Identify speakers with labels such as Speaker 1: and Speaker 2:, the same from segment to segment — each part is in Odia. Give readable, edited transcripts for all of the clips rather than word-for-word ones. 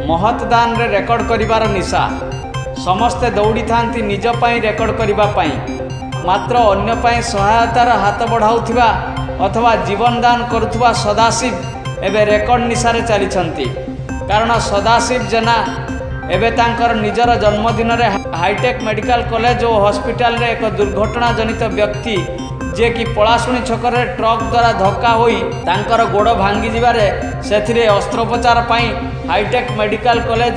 Speaker 1: ମହତଦାନରେ ରେକର୍ଡ କରିବାର ନିଶା। ସମସ୍ତେ ଦୌଡ଼ିଥାନ୍ତି ନିଜ ପାଇଁ ରେକର୍ଡ କରିବା ପାଇଁ, ମାତ୍ର ଅନ୍ୟ ପାଇଁ ସହାୟତାର ହାତ ବଢ଼ାଉଥିବା ଅଥବା ଜୀବନଦାନ କରୁଥିବା ସଦାଶିବ ଏବେ ରେକର୍ଡ ନିଶାରେ ଚାଲିଛନ୍ତି। କାରଣ ସଦାଶିବ ଜେନା ଏବେ ତାଙ୍କର ନିଜର ଜନ୍ମଦିନରେ ହାଇଟେକ୍ ମେଡ଼ିକାଲ କଲେଜ ଓ ହସ୍ପିଟାଲରେ ଏକ ଦୁର୍ଘଟଣା ଜନିତ ବ୍ୟକ୍ତି, ଯିଏକି ପଳାଶୁଣି ଛକରେ ଟ୍ରକ୍ ଦ୍ୱାରା ଧକ୍କା ହୋଇ ତାଙ୍କର ଗୋଡ଼ ଭାଙ୍ଗିଯିବାରେ ସେଥିରେ ଅସ୍ତ୍ରୋପଚାର ପାଇଁ ହାଇଟେକ୍ ମେଡ଼ିକାଲ କଲେଜ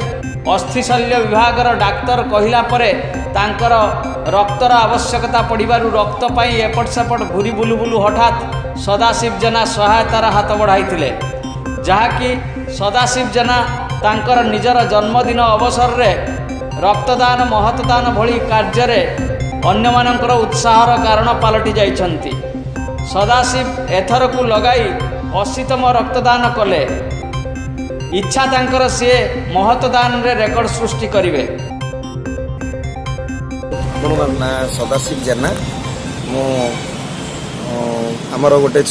Speaker 1: ଅସ୍ଥିଶଲ୍ୟ ବିଭାଗର ଡାକ୍ତର କହିଲା ପରେ ତାଙ୍କର ରକ୍ତର ଆବଶ୍ୟକତା ପଡ଼ିବାରୁ ରକ୍ତ ପାଇଁ ଏପଟ ସେପଟ ଘୁରି ବୁଲୁ ବୁଲୁ ହଠାତ୍ ସଦାଶିବ ଜେନା ସହାୟତାର ହାତ ବଢ଼ାଇଥିଲେ, ଯାହାକି ସଦାଶିବ ଜେନା ତାଙ୍କର ନିଜର ଜନ୍ମଦିନ ଅବସରରେ ରକ୍ତଦାନ, ମହତଦାନ ଭଳି କାର୍ଯ୍ୟରେ ଅନ୍ୟମାନଙ୍କର ଉତ୍ସାହର କାରଣ ପାଲଟି ଯାଇଛନ୍ତି। ସଦାଶିବ ଏଥରକୁ ଲଗାଇ 80ତମ ରକ୍ତଦାନ କଲେ। ଇଚ୍ଛା ତାଙ୍କର, ସିଏ ମହତଦାନରେ ରେକର୍ଡ ସୃଷ୍ଟି କରିବେ।
Speaker 2: ମୋ ନାଁ ସଦାଶିବ ଜେନା। ମୁଁ ଆମର ଗୋଟେ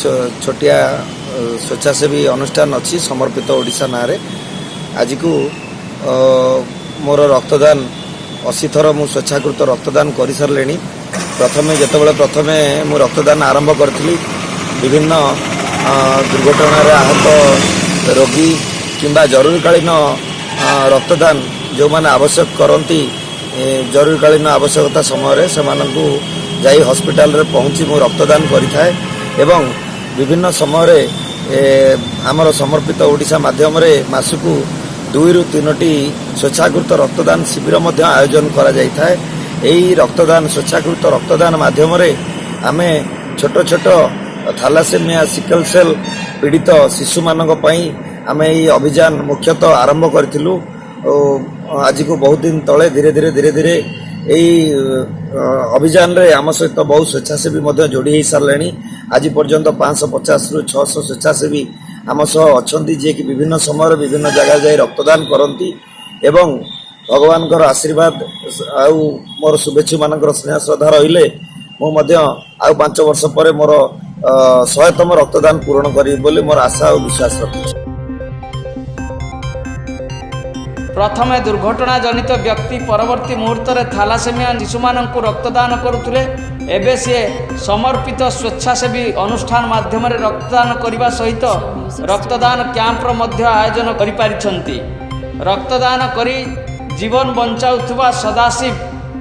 Speaker 2: ଛୋଟିଆ ସ୍ୱେଚ୍ଛାସେବୀ ଅନୁଷ୍ଠାନ ଅଛି ସମର୍ପିତ ଓଡ଼ିଶା ନାଁରେ। ଆଜିକୁ ମୋର ରକ୍ତଦାନ 80 ଥର ମୁଁ ସ୍ୱେଚ୍ଛାକୃତ ରକ୍ତଦାନ କରିସାରିଲିଣି। ପ୍ରଥମେ ଯେତେବେଳେ ପ୍ରଥମେ ମୁଁ ରକ୍ତଦାନ ଆରମ୍ଭ କରିଥିଲି, ବିଭିନ୍ନ ଦୁର୍ଘଟଣାରେ ଆହତ ରୋଗୀ କିମ୍ବା ଜରୁରୀକାଳୀନ ରକ୍ତଦାନ ଯେଉଁମାନେ ଆବଶ୍ୟକ କରନ୍ତି, ଜରୁରୀକାଳୀନ ଆବଶ୍ୟକତା ସମୟରେ ସେମାନଙ୍କୁ ଯାଇ ହସ୍ପିଟାଲରେ ପହଞ୍ଚି ମୁଁ ରକ୍ତଦାନ କରିଥାଏ। ଏବଂ ବିଭିନ୍ନ ସମୟରେ ଆମର ସମର୍ପିତ ଓଡ଼ିଶା ମାଧ୍ୟମରେ ମାସକୁ ଦୁଇରୁ ତିନୋଟି ସ୍ୱେଚ୍ଛାକୃତ ରକ୍ତଦାନ ଶିବିର ମଧ୍ୟ ଆୟୋଜନ କରାଯାଇଥାଏ। ଏହି ରକ୍ତଦାନ, ସ୍ୱେଚ୍ଛାକୃତ ରକ୍ତଦାନ ମାଧ୍ୟମରେ ଆମେ ଛୋଟ ଛୋଟ ଥାଲାସେମିଆ, ସିକଲ ସେଲ୍ ପୀଡ଼ିତ ଶିଶୁମାନଙ୍କ ପାଇଁ ଆମେ ଏହି ଅଭିଯାନ ମୁଖ୍ୟତଃ ଆରମ୍ଭ କରିଥିଲୁ। ଓ ଆଜିକୁ ବହୁତ ଦିନ ତଳେ ଧୀରେ ଧୀରେ ଧୀରେ ଧୀରେ ଏହି ଅଭିଯାନରେ ଆମ ସହିତ ବହୁ ସ୍ୱେଚ୍ଛାସେବୀ ମଧ୍ୟ ଯୋଡ଼ି ହୋଇସାରିଲେଣି। ଆଜି ପର୍ଯ୍ୟନ୍ତ 550ରୁ 600 ସ୍ୱେଚ୍ଛାସେବୀ ଆମ ସହ ଅଛନ୍ତି, ଯିଏକି ବିଭିନ୍ନ ସମୟରେ ବିଭିନ୍ନ ଜାଗାରେ ଯାଇ ରକ୍ତଦାନ କରନ୍ତି। ଏବଂ ଭଗବାନଙ୍କର ଆଶୀର୍ବାଦ ଆଉ ମୋର ଶୁଭେଚ୍ଛୁମାନଙ୍କର ସ୍ନେହ ଶ୍ରଦ୍ଧା ରହିଲେ ମୁଁ ମଧ୍ୟ ଆଉ 5 ବର୍ଷ ପରେ ମୋର 100ତମ ରକ୍ତଦାନ ପୂରଣ କରିବି ବୋଲି ମୋର ଆଶା ଆଉ ବିଶ୍ୱାସ ରଖିଛି।
Speaker 1: ପ୍ରଥମେ ଦୁର୍ଘଟଣା ଜନିତ ବ୍ୟକ୍ତି, ପରବର୍ତ୍ତୀ ମୁହୂର୍ତ୍ତରେ ଥାଲାସେମିଆ ଶିଶୁମାନଙ୍କୁ ରକ୍ତଦାନ କରୁଥିଲେ। ଏବେ ସିଏ ସମର୍ପିତ ସ୍ୱେଚ୍ଛାସେବୀ ଅନୁଷ୍ଠାନ ମାଧ୍ୟମରେ ରକ୍ତଦାନ କରିବା ସହିତ ରକ୍ତଦାନ କ୍ୟାମ୍ପର ମଧ୍ୟ ଆୟୋଜନ କରିପାରିଛନ୍ତି। ରକ୍ତଦାନ କରି ଜୀବନ ବଞ୍ଚାଉଥିବା ସଦାଶିବ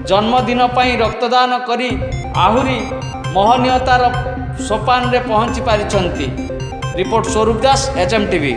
Speaker 1: ଜନ୍ମଦିନ ପାଇଁ ରକ୍ତଦାନ କରି ଆହୁରି ମହନୀୟତାର ସୋପାନରେ ପହଞ୍ଚି ପାରିଛନ୍ତି। ରିପୋର୍ଟ, ସ୍ୱରୂପ ଦାସ, ଏଚ୍ ଏମ୍ ଟିଭି।